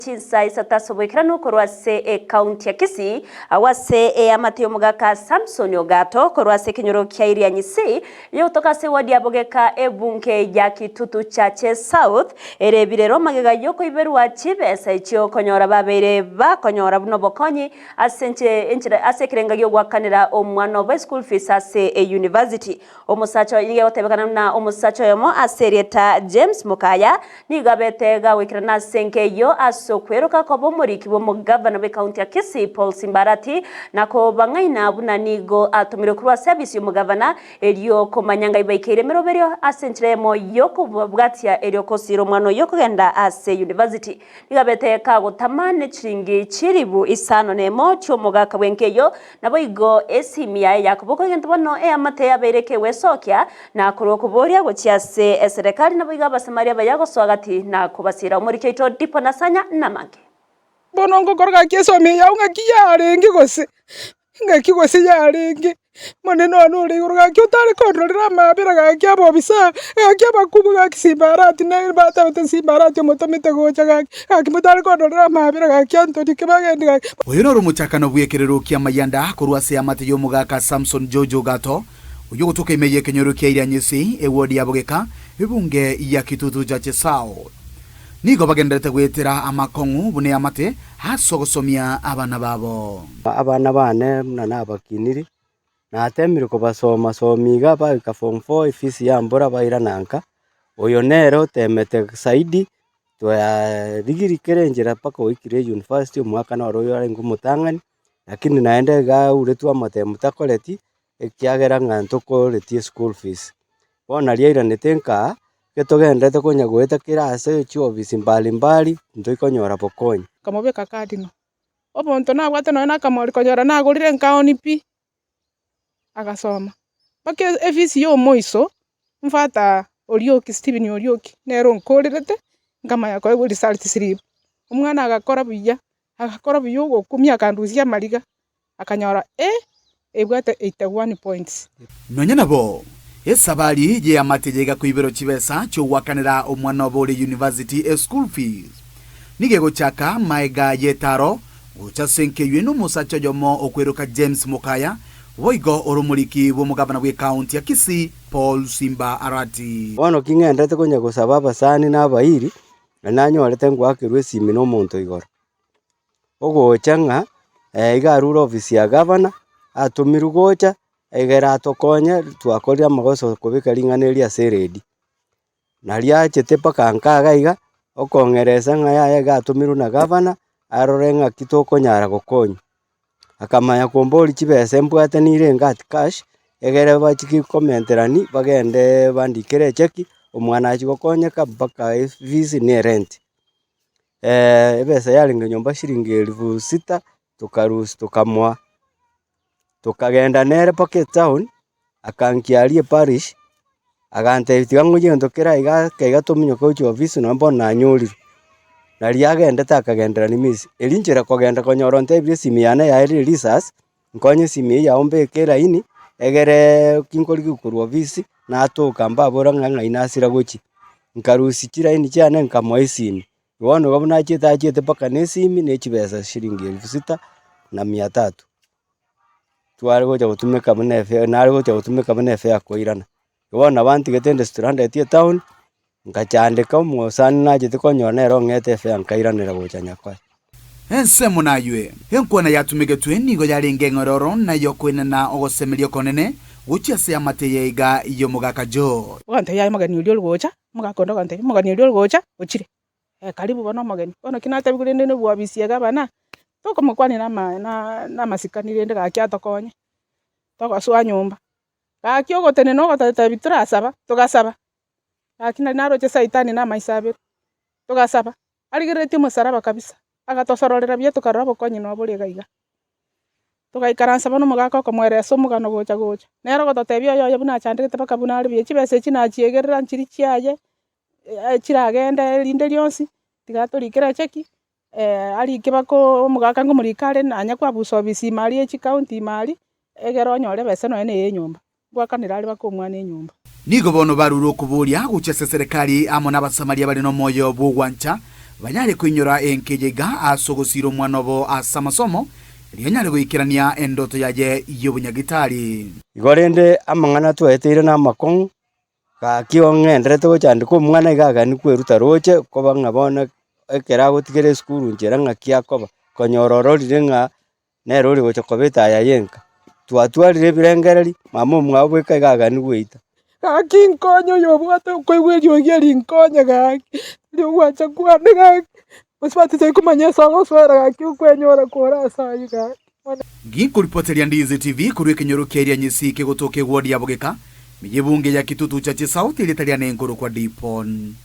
Chinsa isato ase oboikeranu korwa ase ekaunti ya Kisii, agwo ase eamate y'omogaka Samson Ogato korwa ase ekenyoro kia Irianyi-C, eyogotoka ase eward ya Bogeka ebunge ya Kitutu Chache South, ere ebirero magega y'okoiberwa chibesa echio okonyora babeire bakonyora buna obokonyi ase enchera ase ekerenga gi'ogoakanera omwana obo eschool fees ase eyunivasiti. Omosacha oyo nigo egotebekana buna omosacha oyomo ase erieta James Mokaya, nigo abete gagoikerana ase enka eyio ase okweroka koba omoriki bw'omogavana bw'ekaunti ya Kisii Paul Simbarati na kobang'aina buna nigo atomirwe korwa ase afisi y'omogavana erio komanya ngai baikeire emeroberio ase enchera eyemo y'okobabwatia erio kosiira omwana oyio kogenda ase university. Nigo abete kagotama ne chiringi chilifu isano nemo chi'omogaka bw'enka eyio, Naboigo esimi yaye yakoboko egento bono eamate yabeire kegwesokia, na korwa okoboria gochia ase eserekari naboigo Abasamaria abaya gosoa gati na kobasiera. Omoriki oito Dipo Nasanya namange. Bono ngokora gaki esomi eyao ng'aki yarenge gose, ng'aki gose yarenge. Omonene one ore igoro gaki otare kondorera amaabera gaki abobisa, gaki abakungu gaki Simbarati nere batabete Simbarati omotomete gocha gaki, gaki motare kondorera amaabera gaki Anthony Kibagendi gaki. Oyo noro omochakano bw'ekerero ki'amayanda korwa ase eamate y'omogaka Samson George Ogato, oyio ogotoka ime y'ekenyoro kia Irianyesi, ewodi ya Bogeka, ebunge ya Kitutu Chache South. Nigo bagendererete goetera amakong'u buna eamate ase ogosomia abana babo. Abana bane buna nabakiniri, natemire kobasoma somia iga baika form four efees ya mbura bairana nka, oyo nere otemete zaidi, twarigirie kera enchera mpaka oikire university omwaka noro oyo arenge omotang'ani, lakini naende iga auretwe amatemu takoreti, ekiagera ng'a ntokoretie eschool fees. Bono naria airanete nkaa, Getogenderete konya goeta kera ase chiofisi mbali mbali, ntoikonyora bokonyi. Nkamobeka cardinal. Omonto nabwate nonya na akamori konyora nagorire enkaoni pi, agasoma. Mpaka efisi ya omoiso, mfata Orioki Stephen Orioki, nere onkorerete, nkamanya koegwa result slip. Omwana agakora buya, agakora buya ogokumia akandusia amariga. Akanyora A ebwate 81 points. Nonya nabo, esabari y'eamate yaiga koiberwa chibesa chi'ogoakanera omwana obo ore university eschool fees. Nigo egochaka maega y'etaro gocha ase enkeywe n'omosacha oyomo okweroka James Mokaya, boigo ore omoriki bw'omogavana bw'ecounty ya Kisii Paul Simba Arati. Bono ki ng'enderete konya gosaba abasani na abairi, na nanyorete ngoakerwa esimi na omonto igoro. Ogocha ng'a iga arure ofisi ya gavana, atomirwe gocha, egere atokonye twakorire amagoso kobeka ring'ana erio ase eredio. Nario achete mpaka nka iga iga, okong'eresa ng'a yaya iga atomirwe na gavana, arore ng'aki tokonyara gokonywa. Akamanya komboria chibesa mbwate nirenge at cash, egere bachie komenterani bagende bandikere echeki, omwana achie gokonyeka mpaka efees na erent. Ebesa yarenge nyomba shilingi elfu sita, tokarusia tokamoa, tokagenda nere mpaka etown, akankia aria eparish, agantebia tiga ng'ochie egento kere aiga ake iga tominyoke gochia ofisi nonye bono nanyorire. Naria agendete akagenderera misi, erio inchera kogenda konyora ontebirie esimi yane yaerire risasi, nkonye esimi eyio yao mbeke eraini, egereee kinkorigia korwa ofisi, natoka mbabora ng'a ng'ai nasira gochia. Nkarusia chiraini chiane nkamoa esimi, bono igo buna achiete achiete mpaka na esimi na echibesa shilingi elfu sita na mia tatu. Tware gocha gotumeka buna efe nare gocha gotumeka buna efare koirana. Bono nabo antigete inde stranded etown, Nkachandeka omosani nachete konyora nere ong'ete efea nkairanera gocha Nyakoe. Ensemo naywe, enkwana yatumegetwe nigo yarenge eng'ororo na y'okoenana ogosemeria okonene gochia ase amate y'eiga y'omogaka Joe. Ogantebia aye omogeni oria ore gocha, omogaka onde ogantebia omogeni oria ore gocha ochire, eh karibu bono omogeni. Bono ki natebiwa rende na obwabisi iga bana, tokomokwanera ama na na amasikani rende gaki atokonye, togosoa nyomba. Gaki ogotenena ogototebi torasaba, togasaba. Gaki nari naroche Saitani namaiso abere, togasaba, arigereretie omosaraba kabisa, agatosororera buya tokarora obokonyi nobore iga iga. Togaikaransa bono omogaka okomoeresa omogano gocha gocha, nere ogototebia oyoye buna achandegete mpaka buna are buya, chibesa echi nachiegerera nchiria chiaye, chiragende rinde rionsi, tiga atorikere echeki, arike baka omogaka ngomorika are nanya kwabusa obisi ime aria echicounty ime aria, egere onyore ebesa nonya na eye enyomba. Ngwakanera are baka omwana enyomba. Nigo bono barure okoboria gochia ase eserekari amo n'Abasamaria bare nomoyo bw'ogwancha, banyare koinyora enka eye iga ase ogosiira omwana obo ase amasomo, erio anyare goikerania endoto yaye y'obonyagitari. Igo rende amang'ana twaeteire namakong'u, gaki ong'enderete gochandeka omwana iga agani kweruta roche koba ng'a bono ekero agotigera esukuru nchera ng'aki akoba, konyora ororire ng'a nere ore gocha koba etaya y'enka. Twatwarire ebirengereri, mama omwabo bweka iga agani goita. Gaki nkonye oyobwate okoigwa eriogi eri nkonye gaki, riogwancha kwane gaki, mosubati tari komanya ase ogosoera gaki okwenyora kore ase ayio gaki. Gikoripoteria Ndizi TV korwa ekenyoro kia Irianyisi kegotoka eward ya Bogeka, meyebunge ya Kitutu Chache South erieta riane nkorokwa Dipon.